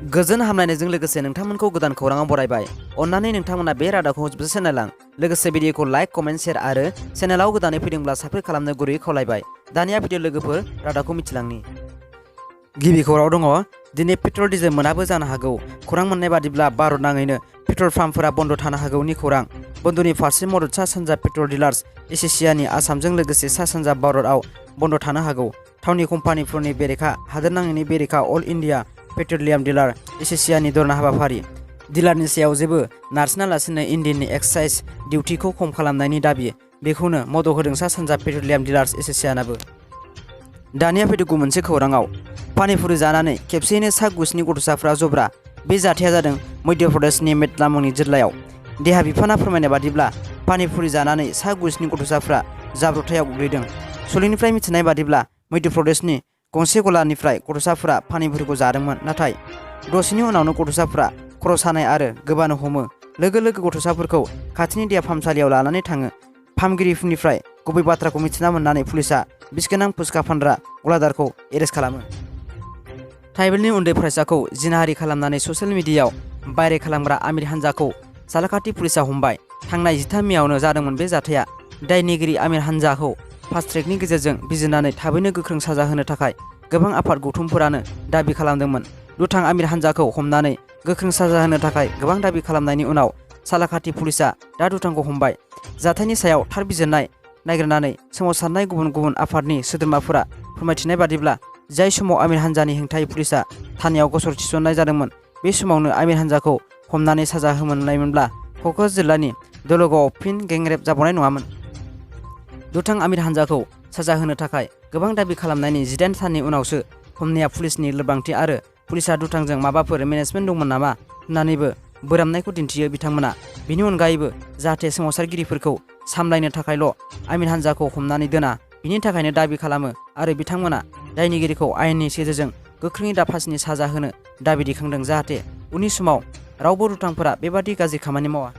गोजोन हामलायनायजों लोगोसे नोंथांमोनखौ गोदान खौराङाव बरायबाय। अन्नानै नोंथांमोना बे रादाबखौ जोबजासे नायलां। लोगोसे भिडिअखौ लाइक, कमेन्ट, शेयार आरो चेनेलाव गोदानै फैदोंब्ला साबस्क्राइब खालामनो गुरैयै खावलायबाय। दानिया भिडिअ लोगोफोर रादाबखौ मिथिलांनि। गिबि खौराङाव दङ दिनै पेट्रल डिजेल मोनाबो जानो हागौ। खौरां मोननाय बादिब्ला भारत नाङैनो पेट्रल पाम्पफोरा बन्द थानो हागौनि खौरां। बन्दनि फारसे मदद सा सानजा पेट्रल डिलार्स एसोसिएशननि आसामजों लोगोसे सा सानजा भारतआव बन्द थानो हागौ। थावनि कम्पानिफोरनि बेरेखा हादोर नाङैनि बेरेखा अल इन्डिया पेट्रलियाम डिलार एसोसिएशननि धरना हाबाफारि। डिलारनि सायाव जेबो नारसिनालासिनो इन्डियाननि एक्साइज डिउटिखौ खम खालामनायनि दाबि। बेखौनो मदद होदों सा सानजा पेट्रलियाम डिलार्स एसोसिएशनाबो। दानिया फैदों मोनसे खौराङाव। पानिपुरि जानानै खेबसेयैनो सा 9 गथ'साफ्रा जब्रा। बे जाथाया जादों मध्य प्रदेशनि मेटलामनि जिल्लायाव। देहा बिफाना फोरमायनाय बादिब्ला पानिपुरि जानानै सा 9 गथ'साफ्रा जाब्रबथायाव गोग्लैदों। सल'निफ्राय मिथिनाय बादिब्ला मध्य प्रदेशनि गंसे गलानिफ्राय गथ'साफ्रा पानिपुरिखौ जादोंमोन। नाथाय दसेनि उनावनो गथ'साफ्रा खर' सानाय आरो गोबानो हमो। लोगो लोगो गथ'साफोरखौ खाथिनि देहा फाहामसालियाव लानानै थाङो। फाहामगिरिफोरनिफ्राय गुबै बाथ्राखौ मिथिना मोननानै पुलिसआ बिसगोनां फुचका फानग्रा गलादारखौ एरेस्ट खालामो। ट्राइबेलनि उन्दै फरायसाखौ जिनाहारि खालामनानै ससियेल मिडियायाव भाइरेल खालामग्रा आमिर हानजाखौ सालाकाटि पुलिसआ हमबाय। थांनाय 13 मेआवनो जादोंमोन बे जाथाया। दायनिगिरि आमिर हानजाखौ फास्ट ट्रेकनि गेजेरजों बिजिरनानै थाबैनो गोख्रों साजा होनो थाखाय गोबां आफाद गौथुमफोरानो दाबि खालामदोंमोन। दुथां आमिर हानजाखौ हमनानै गोख्रों साजा होनो थाखाय गोबां दाबि खालामनायनि उनाव सालाकाटि पुलिसआ दा दुथांखौ हमबाय। जाथायनि सायाव थार बिजिरनाय नागिरनानै सोमावसारनाय गुबुन गुबुन आफादनि सोद्रोमाफोरा फोरमायथिनाय बादिब्ला जाय समाव आमिर हानजानि हेंथायै पुलिसआ थानायाव गसर थिसननाय जादोंमोन बे समावनो आमिर हानजाखौ हमनानै साजा होमोननायमोनब्ला क'क्राझार जिल्लानि दलगावआव फिन गेंरेप जाबावनाय नङामोन। दुथां आमिर हानजाखौ साजा होनो थाखाय गोबां दाबि खालामनायनि 18 साननि उनावसो हमनाया पुलिसनि लोरबांथि आरो पुलिसआ दुथांजों माबाफोर मेनेजमेन्ट दंमोन नामा होननानैबो बोराबनायखौ दिन्थियो बिथांमोना। बिनि अनगायैबो जाहाथे सोमावसारगिरिफोरखौ सामलायनो थाखायल' आमिर हानजाखौ हमनानै दोना बिनि थाखायनो दाबि खालामो आरो बिथांमोना दायनिगिरिखौ आयेननि गेजेरजों गोख्रोङै फासिनि साजा होनो दाबि दैखांदों जाहाथे उननि समाव रावबो दुथांफोरा बेबादि गाज्रि खामानि मावा।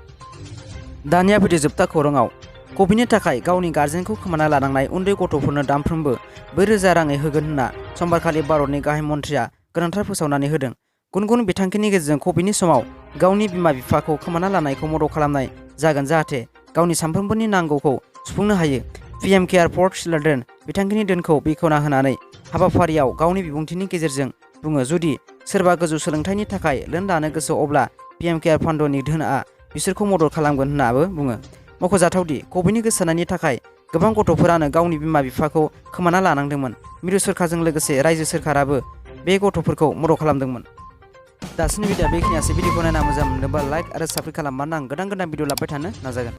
दानिया फैदो जोबथा खौराङाव। कभिडनि थाखाय गावनि गार्जेनखौ खोमाना लानांनाय उन्दै गथ'फोरनो दानफ्रोमबो 4,000 राङै होगोन होनना समबारखालि भारतनि गाहाय मन्थ्रिया गोनांथार फोसावनानै होदों। गुबुन गुबुन बिथांखिनि गेजेरजों कभिडनि समाव गावनि बिमा बिफाखौ खोमाना लानायखौ मदद खालामनाय जागोन जाहाथे गावनि सानफ्रोमबोनि नांगौखौ सुफुंनो हायो। PM केयार फर चिल्ड्रेन बिथांखिनि दोनखौ बेखेवना होनानै हाबाफारियाव गावनि बिबुंथिनि गेजेरजों बुङो जुदि सोरबा गोजौ सोलोंथाइनि थाखाय लोन लानो गोसो अब्ला PM केयार फान्डनि धोनआ बिसोरखौ मदद खालामगोन होननाबो बुङो। मख'जाथावदि कभिडनि गोसारनायनि थाखाय गोबां गथ'फोरानो गावनि बिमा बिफाखौ खोमाना लानांदोंमोन। मिरु सोरखारजों लोगोसे रायजो सोरखाराबो बे गथ'फोरखौ मदद खालामदोंमोन। दासिमनि भिडिअ बेखिनियासै। भिडिअखौ नायना मोजां मोनदोंबा लाइक आरो साबस्क्राइब खालामबानो आं गोदान भिडिअ लाबोबाय थानो नाजागोन।